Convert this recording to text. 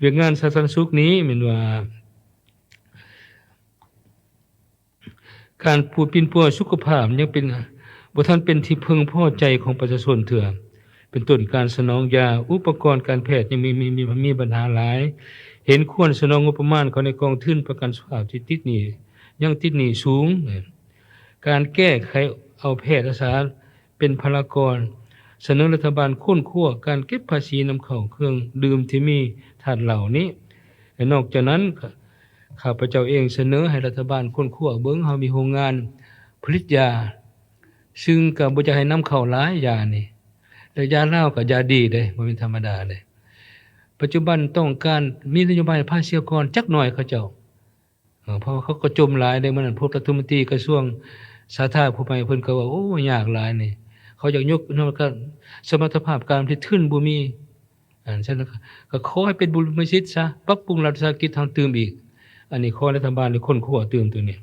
ວຽກງານສາທາລະນະສຸກນີ້ແມ່ນວ່າ ການປູປິ່ນປົວສຸຂະພາບຍັງເປັນ ບໍ່ທັນເປັນທີ່ເພິ່ງພໍໃຈຂອງປະຊາຊົນເທື່ອ ເປັນຕົ້ນການສະໜອງຢາ, ອຸປະກອນການແພດຍັງມີ ມີ ມີ ມີບັນຫາຫຼາຍ, ເຫັນຄວນສະໜອງງົບປະມານເຂົ້າໃນກອງທຶນປະກັນສຸຂະພາບທີ່ຕິດໜີ້ ຍັງຕິດໜີ້ສູງ, ການແກ້ໄຂເອົາແພດອາສາເປັນພະລາກອນ, ສະເໜີລັດຖະບານຄົ້ນຄວ້າການເກັບພາສີນຳເຂົ້າເຄື່ອງດື່ມທີ່ມີທາດເຫຼົ້ານີ້ ແລະ ນອກຈາກນັ້ນ ຂ້າພະເຈົ້າເອງສະເໜີໃຫ້ລັດຖະບານຄົ້ນຄວ້າເບິ່ງ ເຮົາມີໂຮງງານຜະລິດຢາ ຊຶ່ງກໍບໍ່ຢາກໃຫ້ນຳເຂົ້າຫຼາຍຢານີ້ ແລະ ຢາລາວກໍຢາດີເດ້ ບໍ່ແມ່ນທຳມະດາເດ້. ປັດຈຸບັນຕ້ອງການມີນະໂຍບາຍພາສີອອກກ່ອນຈັກໜ່ອຍເຂົາເຈົ້າ ເອີ ເພາະວ່າເຂົາກໍຈົມຫຼາຍເດ້. ມື້ນັ້ນພວກລັດຖະມົນຕີກະຊວງສາທາລະນະສຸກຜູ້ໃໝ່ເພິ່ນກໍເວົ້າ ໂອ້ ຍາກຫຼາຍນີ້ ເຂົາຢາກຍົກ ສະມັດຕະພາບການຜະລິດທຶນບໍ່ມີ. ອັນຊັ້ນກໍ ກໍຂໍໃຫ້ເປັນບຸລິມະສິດຊະ ປັບປຸງລັດວິສາຫະກິດທາງຕື່ມອີກ. ອັນນີ້ຂໍລັດຖະບານໄດ້ຄົ້ນຄວ້າຕື່ມໂຕນີ້.